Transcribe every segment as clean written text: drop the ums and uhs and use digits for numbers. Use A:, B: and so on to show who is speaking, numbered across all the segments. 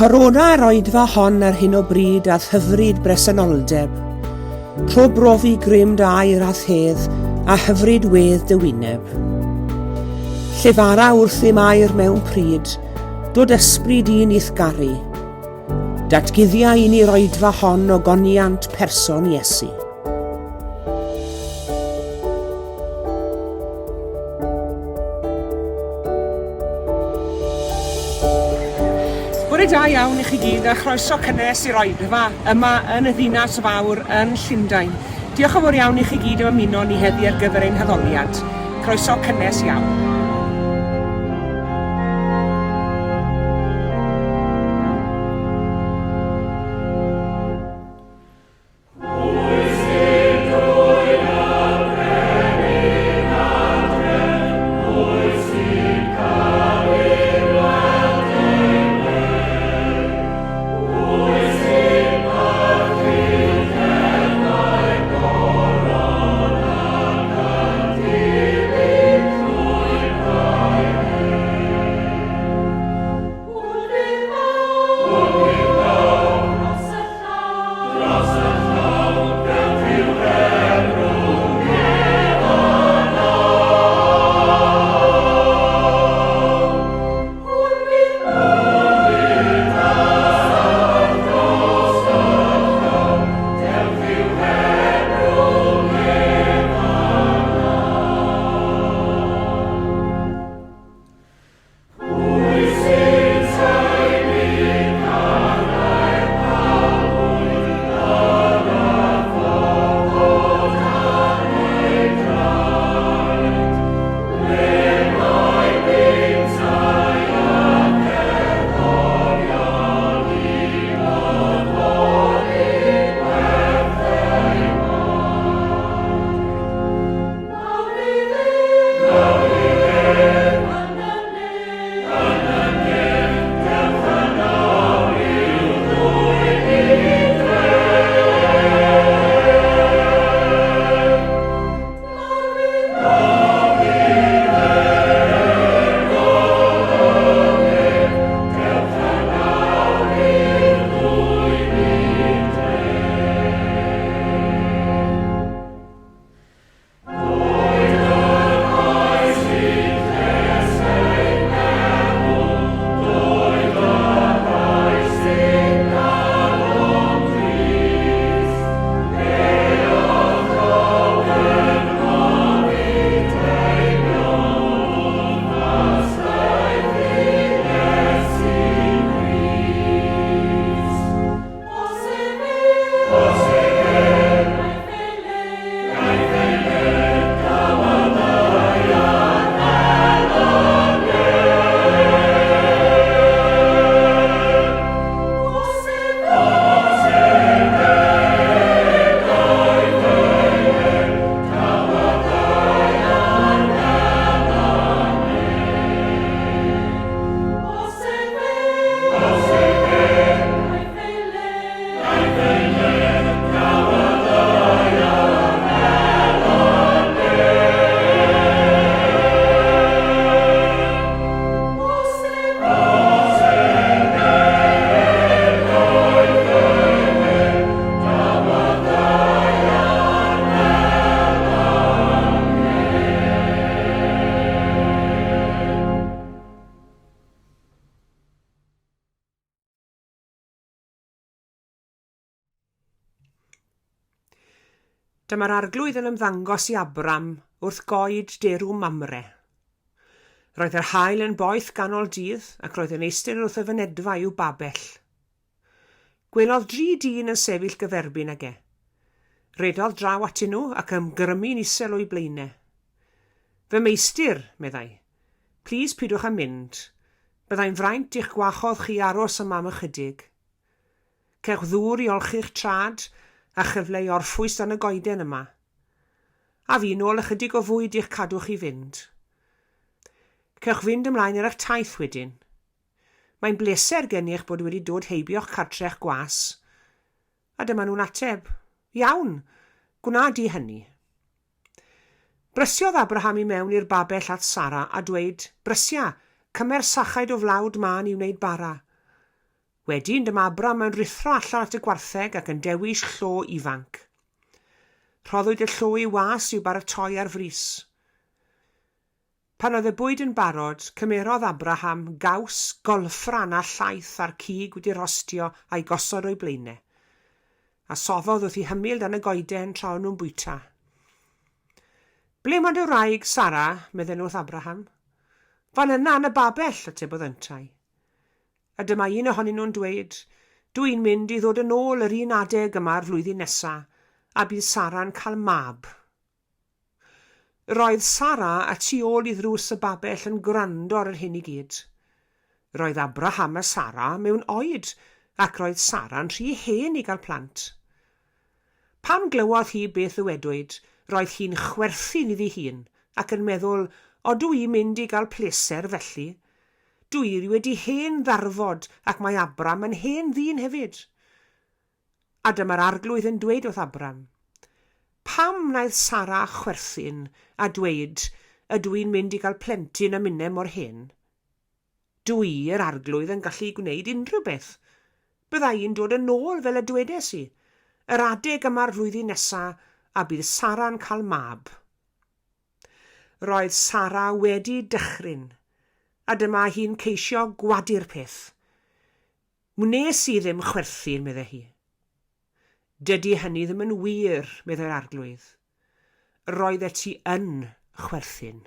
A: Corona'r oedfa hon ar hyn o bryd a'th hyfryd bresenoldeb. Rho brofi grym dy air a'th hedd a hyfryd wedd dy wyneb. Llefara wrthym air mewn pryd, dod ysbryd un i'th garu. Datguddia i ni'r oedfa hon o goniant person Iesu. Bore da iawn i chi gyd a chroeso cynnes i'r oedfa yma yn y ddinas fawr yn Llundain. Diolch yn fawr iawn i chi gyd am ymuno ni heddi ar gyfer ein haddoliad. Croeso cynnes iawn. Dyma'r Arglwydd yn ymddangos i Abram wrth goed derw Mamre. Roedd yr haul yn boeth ganol dydd ac roedd yn eistedd wrth y fynedfa i'w babell. Gwelodd dri dyn yn sefyll gyferbyn ag e. Rhedodd draw atyn nhw ac ymgrymu'n isel o'u blaenau. Fy meistr, meddai, plîs pidwch â mynd. Byddai'n fraint i'ch gwahodd chi aros yma am ychydig. Cewch ddŵr i olchi'ch trad a chyfle i orffwys dan y goeden yma. A fi nôl ychydig o fwyd i'ch cadw chi fynd. Cewch fynd ymlaen ar eich taith wedyn. Mae'n bleser gen i eich bod wedi dod heibio'ch cartre'ch gwas. A dyma nhw'n ateb, Iawn, gwna di hynny. Brysiodd Abraham i mewn i'r babell at Sara a dweud, Brysia, cymer sachaid o flawd mân i wneud bara. Wedyn dyma Abram yn rhuthro allan at y gwartheg ac yn dewis llo ifanc. Rhoddwyd y llo i'w was i'w baratoi ar frys. Pan oedd y bwyd yn barod, cymerodd Abraham gaws golffran a llaeth a'r cig wedi rhostio a'i gosod o'i blaenau. A soddodd wrth eu hymyl dan y goeden tra o'n nhw'n bwyta. Ble mae dy wraig, Sara? medden nhw wrth Abraham. Fan yna yn y babell, atebodd yntau. A dyma un ohonyn nhw'n dweud, Dw i'n mynd i ddod yn ôl yr un adeg yma'r flwyddyn nesa, a bydd Sara'n cael mab. Roedd Sara y tu ôl i ddrws y babell yn gwrando ar yr hyn i gyd. Roedd Abraham a Sara mewn oed ac roedd Sara'n rhy hen i gael plant. Pan glywodd hi beth ddywedwyd, roedd hi'n chwerthin iddi hun ac yn meddwl, Odw i'n mynd i gael pleser felly? Dw i wedi hen ddarfod ac mae Abram yn hen ddyn hefyd. A dyma'r Arglwydd yn dweud wrth Abram, Pam wnaeth Sara chwerthin a dweud, 'Ydw i'n mynd i gael plentyn a minne mor hen? Dw i, yr Arglwydd, yn gallu gwneud unrhyw beth. Bydda i'n dod yn ôl fel y dwedes i, yr adeg yma'r flwyddyn nesa, a bydd Sara'n cael mab. Roedd Sara wedi dychryn, a dyma hi'n ceisio gwadu'r peth. Wnes i ddim chwerthin, meddai hi. Dydy hynny ddim yn wir, meddai'r Arglwydd. Roeddet ti yn chwerthin.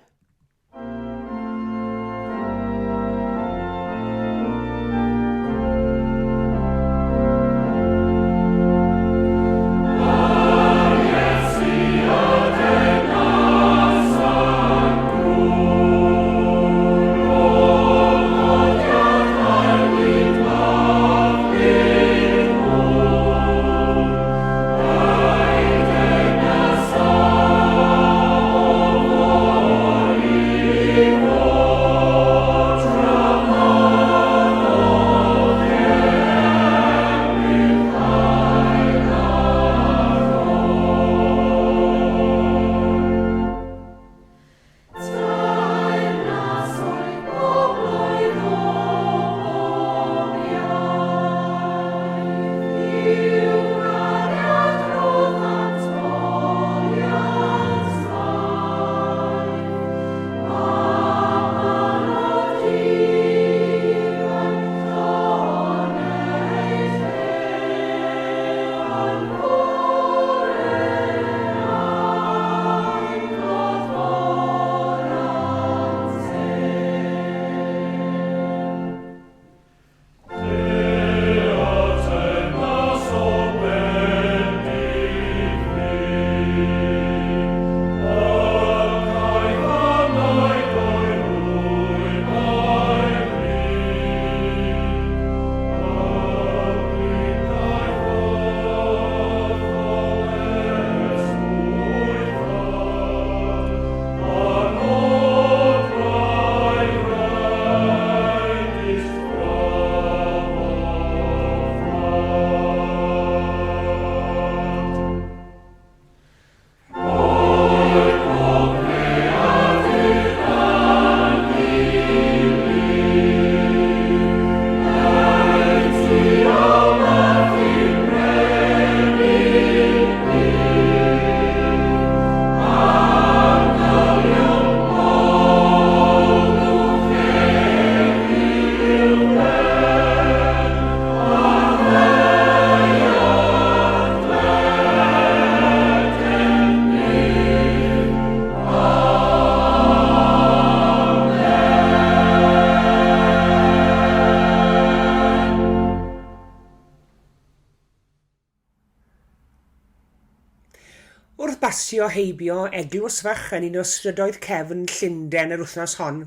A: Wrth basio heibio eglwys fach yn un o strydoedd cefn Llundain yr wythnos hon,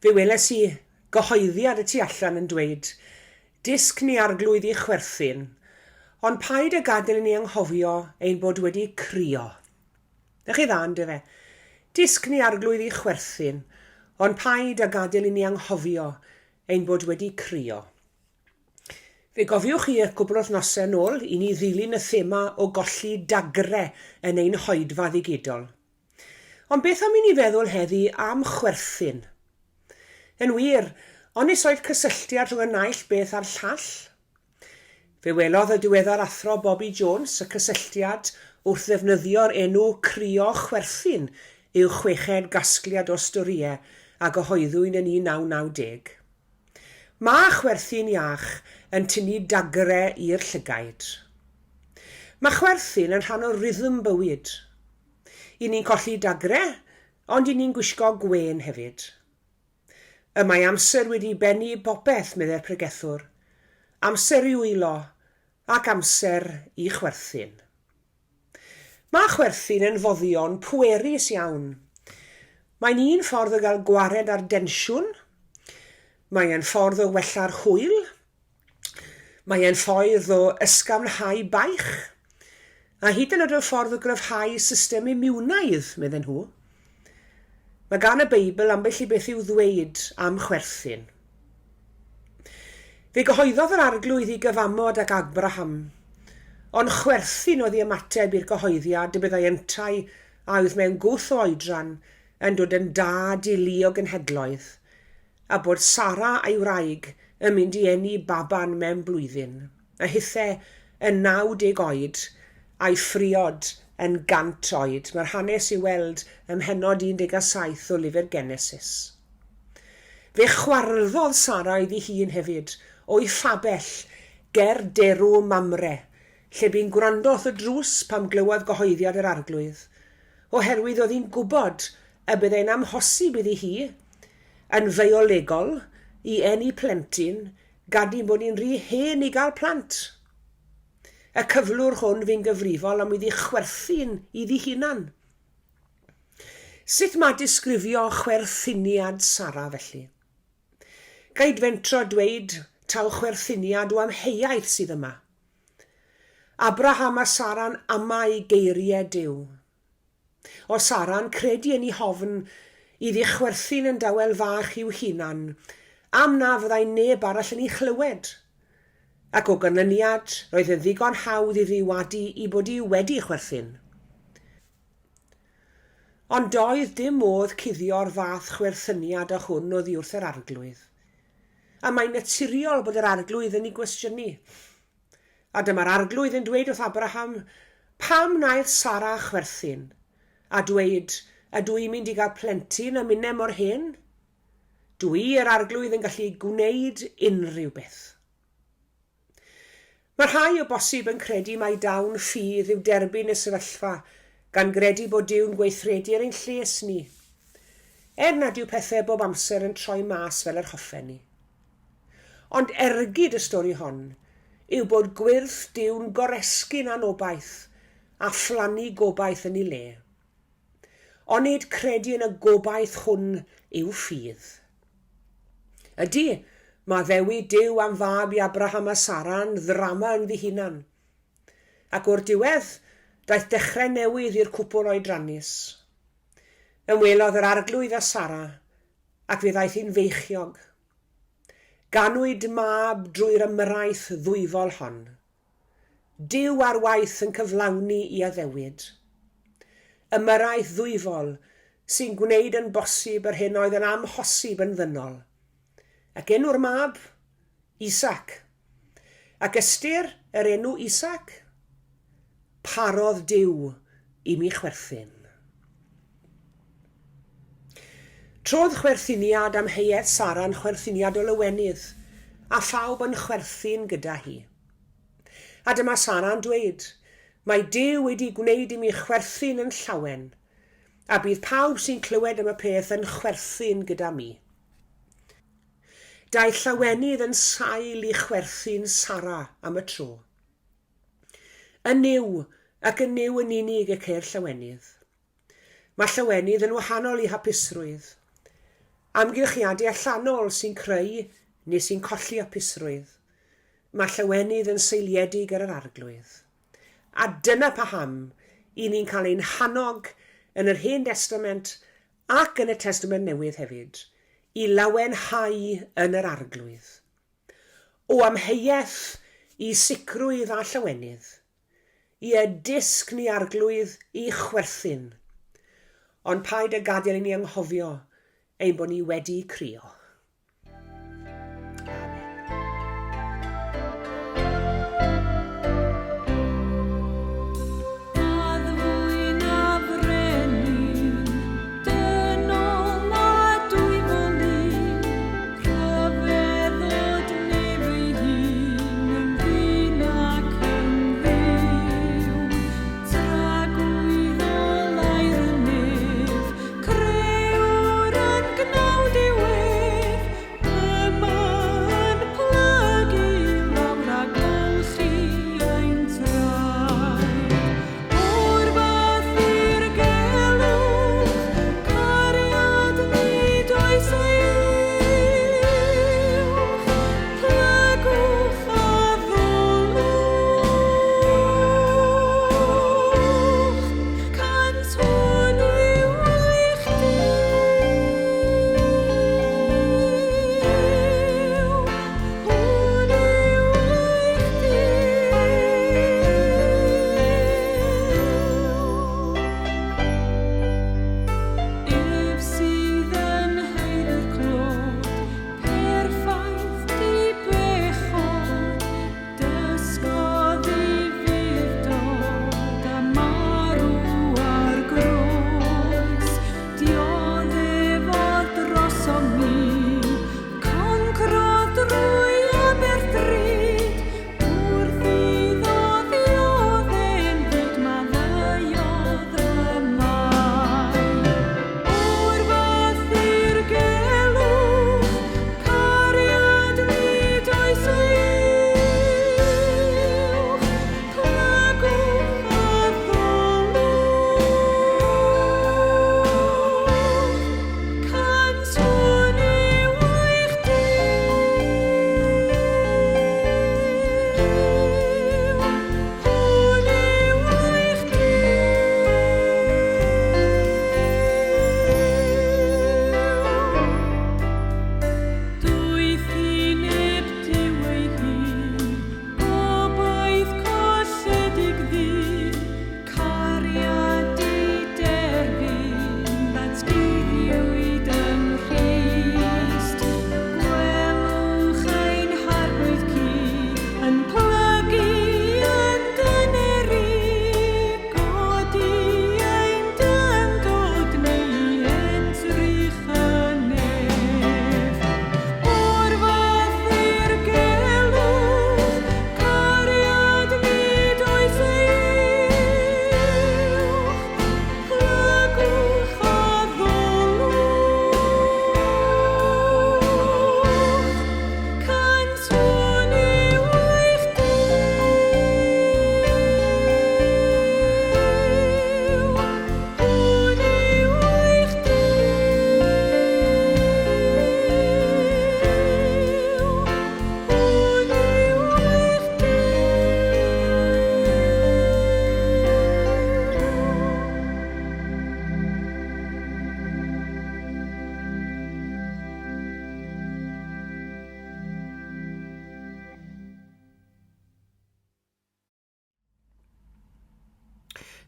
A: fe weles i gyhoeddiad y tu allan yn dweud, Disg ni Arglwydd i chwerthin, ond paid â gadael i ni anghofio ein bod wedi crio. Ych chi dda, yndyfe? Disg ni Arglwydd i chwerthin, ond paid â gadael i ni anghofio ein bod wedi crio. Fe gofiwch chi y cwpl o wythnosau yn ôl i ni ddilyn y thema o golli dagre yn ein hoedfa ddigidol. Ond beth am i ni feddwl heddi am chwerthin? Yn wir, Onis oedd cysylltiad rhwng y naill beth a'r llall? Fe welodd y diweddar Athro Bobby Jones y cysylltiad wrth ddefnyddio'r enw Crio Chwerthin i'w chweched gasgliad o storïau a gyhoeddwyd yn 1990. Mae chwerthin iach yn tynnu dagre i'r llygaid. Mae chwerthin yn rhan o rythm bywyd. I ni'n colli dagre, ond i ni'n gwisgo gwên hefyd. Y mae amser wedi bennu bopeth, meddai'r pregethwr, amser i wylo ac amser i chwerthin. Mae chwerthin yn foddion pwerus iawn. Mae'n un ffordd o gael gwared ar densiwn, mae e'n ffordd o wella'r hwyl, Mae e'n ffordd o ysgafnhau baich, a hyd yn oed yn ffordd o gryfhau system imiwnaidd, medden nhw. Mae gan y Beibl ambell i beth i'w ddweud am chwerthin. Fe gyhoeddodd yr Arglwydd i gyfamod ag Abraham, ond chwerthin oedd ei ymateb i'r gyhoeddiad y byddai yntau a oedd mewn gwth o oedran yn dod yn dad i lu o genhedloedd, a bod Sara a'i wraig yn mynd i eni baban mewn blwyddyn, a hithe yn 90 oed, a'i phriod yn 100 oed. Mae'r hanes i'w weld ym mhennod 17 o lyfr Genesis. Fe chwarddodd Sara iddi hun hefyd, o'i phabell, ger derw Mamre, lle bu'n gwrando wrth y drws pam glywodd gyhoeddiad yr Arglwydd, oherwydd oedd hi'n gwybod y byddai'n amhosib iddi hi, yn feiolegol, i eni plentyn, gan ein bod ni'n rhy hen i gael plant. Y cyflwr hwn fu'n gyfrifol am iddi chwerthin iddi hunan. Sut mae disgrifio chwerthiniad Sara felly? Ga i fentro dweud taw chwerthiniad o amheuaeth sydd yma. Abraham a Sara'n amau geiriau Duw. O Sara'n credu yn ei hofn iddi chwerthin yn dawel fach i'w hunan, am na fyddai neb arall yn ei chlywed. Ac o ganlyniad, roedd yn ddigon hawdd iddi wadu i bod hi wedi chwerthin. Ond doedd dim modd cuddio'r fath chwerthyniad â hwn oddi wrth yr Arglwydd. A mae'n naturiol bod yr Arglwydd yn ei gwestiynu. A dyma'r Arglwydd yn dweud wrth Abraham, Pam wnaeth Sara chwerthin, a dweud, 'Ydw i'n mynd i gael plentyn a minne mor hen? Dw i, yr Arglwydd, yn gallu gwneud unrhyw beth. Mae rhai o bosib yn credu mai dawn ffydd yw derbyn y sefyllfa, gan gredu bod Duw'n gweithredu er ein lles ni, er nad yw pethau bob amser yn troi mas fel yr hoffen ni. Ond ergyd y stori hon yw bod gwyrth Duw'n goresgyn anobaith a phlannu gobaith yn ei le. Onid credu yn y gobaith hwn yw ffydd? Ydy, mae addewid Duw am fab i Abraham a Sara'n ddrama ynddi hunan. Ac o'r diwedd, daeth dechrau newydd i'r cwpwl oedrannus. Ymwelodd yr Arglwydd â Sara, ac fe ddaeth hi'n feichiog. Ganwyd mab drwy'r ymyrraeth ddwyfol hon. Duw ar waith yn cyflawni i addewid. Ymyrraeth ddwyfol sy'n gwneud yn bosib yr hyn oedd yn amhosib yn ddynol. Ac enw'r mab? Isaac. Ac ystyr yr enw Isaac? Parodd Duw i mi chwerthin. Trodd chwerthiniad amheuaeth Sara'n chwerthiniad o lawenydd, a phawb yn chwerthin gyda hi. A dyma Sara'n dweud, Mae Duw wedi gwneud i mi chwerthin yn llawen, a bydd pawb sy'n clywed am y peth yn chwerthin gyda mi. Daeth llawenydd yn sail i chwerthin Sara am y tro. Yn Nuw, ac yn Nuw yn unig y ceir llawenydd. Mae llawenydd yn wahanol i hapusrwydd. Amgylchiadau allanol sy'n creu neu sy'n colli hapusrwydd. Mae llawenydd yn seiliedig ar yr Arglwydd. A dyna paham i ni'n cael ein hannog yn yr Hen Destament ac yn y Testament Newydd hefyd, i lawenhau yn yr Arglwydd. O amheuaeth i sicrwydd a llawenydd, ie, dysg ni Arglwydd i chwerthin, ond paid â gadael i ni anghofio ein bod ni wedi crio.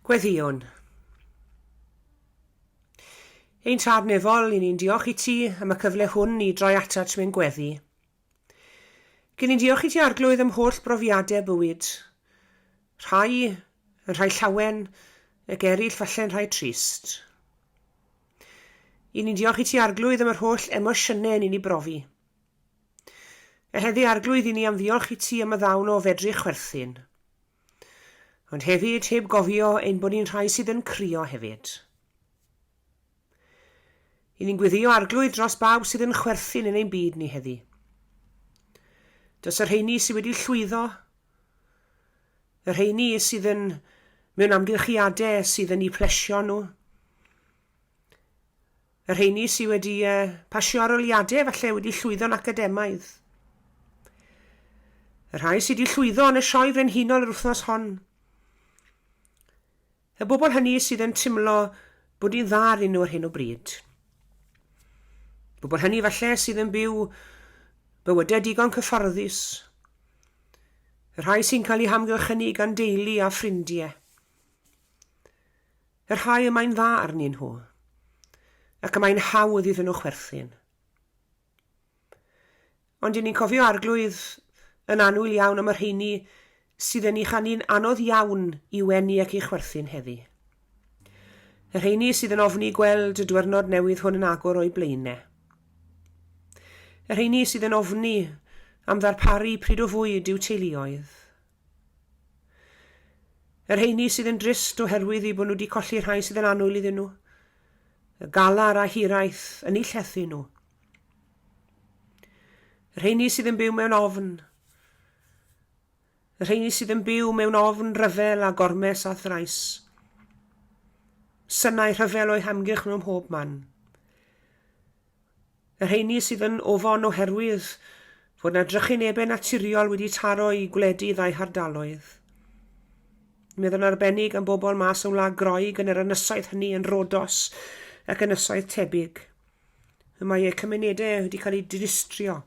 A: Gweddïwn. Ein Tad Nefol, i ni'n diolch i ti am y cyfle hwn i droi atat mewn gweddi. Gyn ni'n diolch i ti Arglwydd am holl brofiadau bywyd. Rhai yn rhai llawen, ac eraill falle'n rhai trist. I ni'n diolch i ti Arglwydd am yr holl emosiynau ni'n ei brofi. A heddi Arglwydd i ni am ddiolch i ti am y ddawn o fedru chwerthin. Ond hefyd, heb gofio ein bod ni'n rhai sydd yn crio hefyd. I ni'n gweddio Arglwydd dros bawb sydd yn chwerthin yn ein byd ni heddi. Dros y rheini sydd wedi llwyddo, y rheini sydd yn mewn amgylchiadau sydd yn eu plesio nhw, Y rheini sydd wedi uh, pasio aroliadau falle wedi llwyddo'n academaidd. Y rhai sydd wedi llwyddo yn y sioe frenhinol yr wythnos hon. Y bobl hynny sydd yn timlo bod hi'n dda arnyn nhw ar hyn o bryd. Bobl hynny falle sydd yn byw bywydau digon cyfforddus. Y rhai sy'n cael eu hamgylchynu gan deulu a ffrindiau. Y rhai y mae'n dda arnyn nhw, ac y mae'n hawdd iddyn nhw chwerthin. Ond i ni'n cofio Arglwydd yn annwyl iawn am y rheini sydd yn ei chanu'n anodd iawn i wenu ac i chwerthin heddi. Y rheini sydd yn ofni gweld y dwyrnod newydd hwn yn agor o'u blaenau. Y rheini sydd yn ofni am ddarparu pryd o fwyd i'w teuluoedd. Y rheini sydd yn drist oherwydd eu bod nhw wedi colli rhai sydd yn annwyl iddyn nhw. Y galar a hiraeth yn eu llethu nhw. Y rheini sydd yn byw mewn ofn. Y rheini sydd yn byw mewn ofn rhyfel a gormes a thrais. Synau rhyfel o'u hamgylch nhw ym mhob man. Y rheini sydd yn ofon oherwydd fod 'na drychinebau naturiol wedi taro eu gwledydd a'u hardaloedd. Meddwl yn arbennig am bobl mas o wlad Groeg yn yr ynysoedd hynny yn Rhodos ac ynysoedd tebyg. Y mae eu cymunedau wedi cael eu dinistrio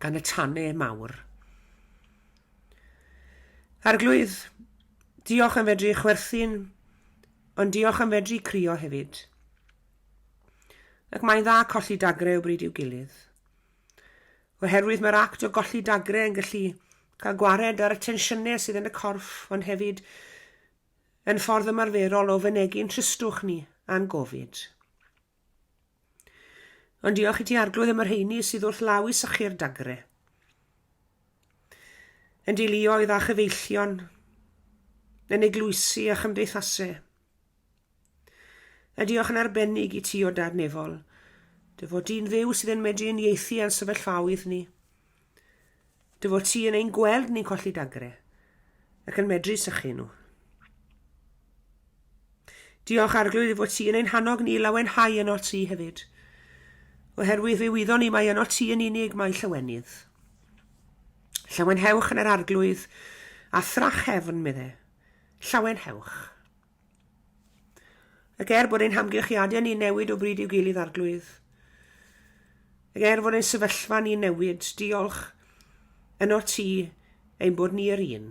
A: gan y tanau mawr. Arglwydd, diolch am fedru chwerthin, ond diolch am fedru crio hefyd. Ac mae'n dda colli dagre o bryd i'w gilydd. Oherwydd mae'r act o golli dagre yn gallu cael gwared ar y tensiynau sydd yn y corff, ond hefyd yn ffordd ymarferol o fynegi'n tristwch ni a'n gofid. Ond diolch i ti Arglwydd am y rheini sydd wrth law i sychu'r dagre. Yn deuluoedd a chyfeillion, yn eglwysi a chymdeithasau. A diolch yn arbennig i ti o Dad Nefol, dy fod di'n Dduw sydd yn medru uniaethu â'n sefyllfaoedd ni. Dy fod ti yn ein gweld ni'n colli dagre, ac yn medru sychu nhw. Diolch Arglwydd i fod ti yn ein hannog ni i lawenhau yno ti hefyd. Oherwydd fe wyddon ni mai yno ti yn unig mae llawenydd. Llawenhewch yn yr Arglwydd a thrachefn, medde. Llawenhewch. Ac er bod ein hamgylchiadau ni'n newid o bryd i'w gilydd, Arglwydd, ac er fod ein sefyllfa ni'n newid, diolch yno ti ein bod ni yr un.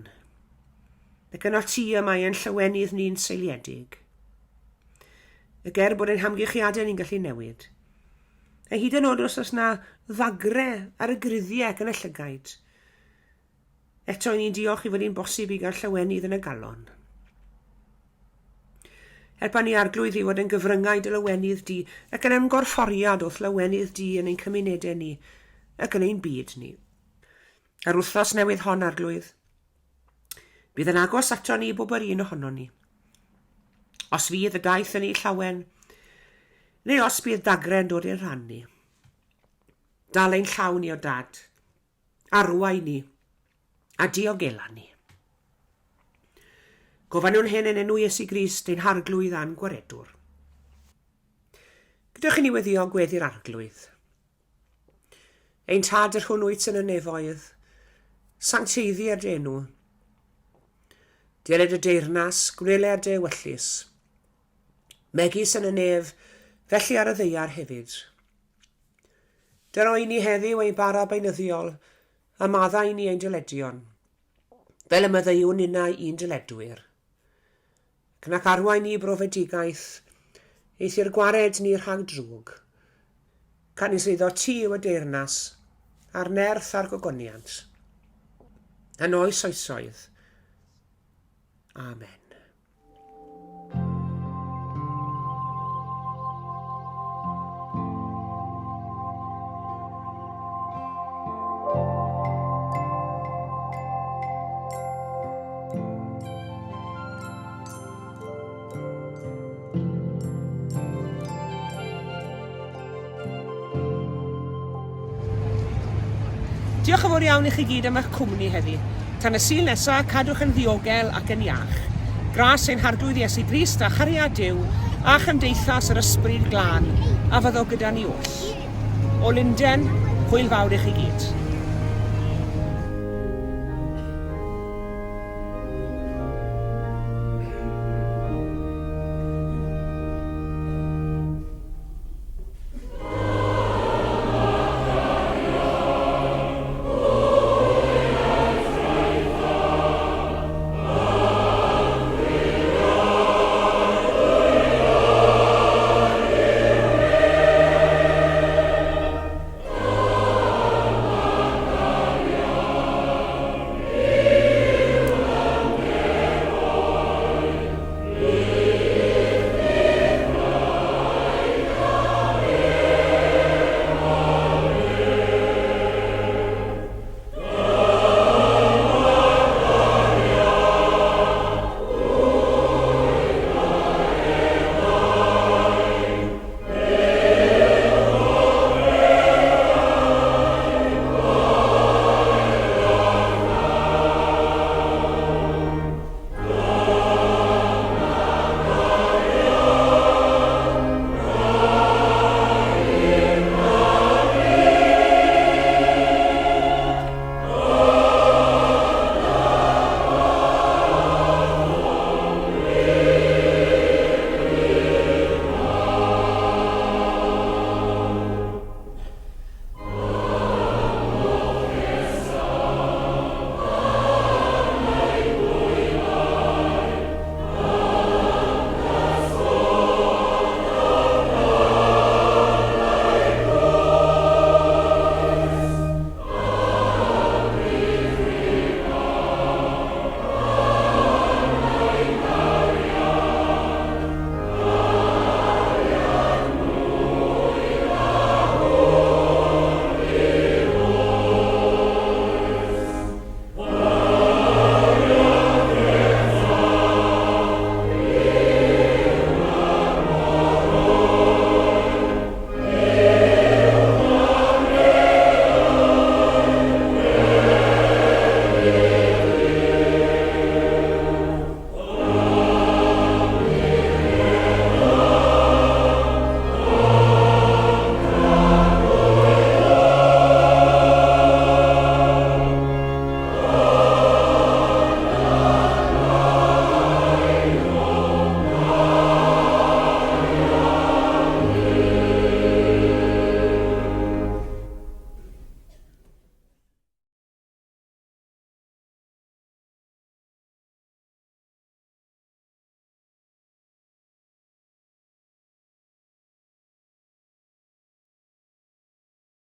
A: Ac yno ti y mae ein llawenydd ni'n seiliedig. Ac er bod ein hamgylchiadau ni'n gallu newid, a hyd yn oed os oes na ddagre ar y gruddiau ac yn y llygaid, Eto, i ni'n diolch i fod hi'n bosib i gael llawenydd yn y galon. Helpa ni Arglwydd i fod yn gyfryngau dy lawenydd di ac yn ymgorfforiad o'th lawenydd di yn ein cymunedau ni ac yn ein byd ni. Yr wythnos newydd hon, Arglwydd, bydd yn agos ato ni bob yr un ohonon ni. Os fydd y daith yn ei llawen, neu os bydd dagre yn dod i'n rhan ni. Dal ein llaw ni o Dad, Arwain ni, a diogela ni. Gofynnwn hyn yn enw Iesu Grist, ein Harglwydd a'n Gwaredwr. Gadewch i ni weddio gweddi'r Arglwydd. Ein Tad yr hwn wyt yn y nefoedd, sancteiddier dy enw. Deled y deyrnas, gwneler dy ewyllys. Megis yn y nef, felly ar y ddaear hefyd. Dyro i ni heddiw ein bara beunyddiol, a maddau i ni ein dyledion, fel y maddeuwn ninnau i'n dyledwyr. Ac nac arwain ni i brofedigaeth, eithr gwared ni rhag drwg. Canys eiddo ti yw y deyrnas, a'r nerth a'r gogoniant, yn oes oesoedd. Amen. Diolch yn fawr iawn i chi gyd am eich cwmni heddi. Tan y Sul nesa, cadwch yn ddiogel ac yn iach. Gras ein Harglwydd Iesu Grist a chariad Duw a chymdeithas yr Ysbryd Glân a fyddo gyda ni oll. O Lunden, hwyl fawr i chi gyd.